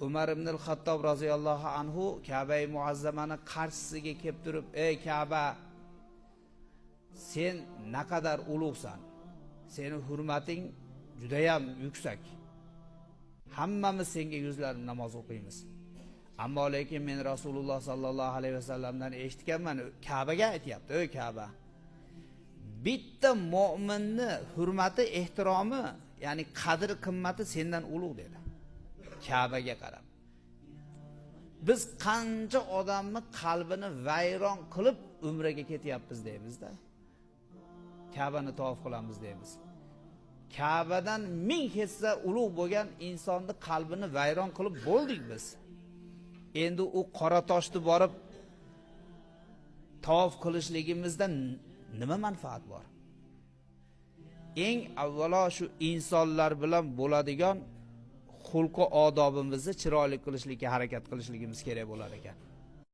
Umar ibn al-Xattob roziyallohu anhu Ka'bai muazzamani qarshisiga kelib turib, "Ey Ka'ba, sen naqadar ulug'san. Seni hurmating judayam yuksak. Hammamiz senga yuzlanib namoz o'qiymiz. Ammo lekin men Rasululloh sallallohu alayhi vasallamdan eshitganman, Ka'baga aytyapti, ey Ka'ba, bitta mo'minni hurmati, ehtiromi, ya'ni qadr qimmati sendan ulug'" dedi. Ka'baga qarab. Biz qancha odamni qalbini vayron qilib umraga ketyapmiz deymizda. Ka'bani tavof qilamiz deymiz. Ka'badan ming hissa ulug' bo'lgan insonni qalbini vayron qilib bo'ldik biz. Endi u qora toshni borib tavof qilishligimizdan nima manfaat bor? Eng avvalo shu insonlar bilan bo'ladigan xulqi odobimizni chiroyli qilishlikka harakat qilishligimiz kerak bo'lar ekan.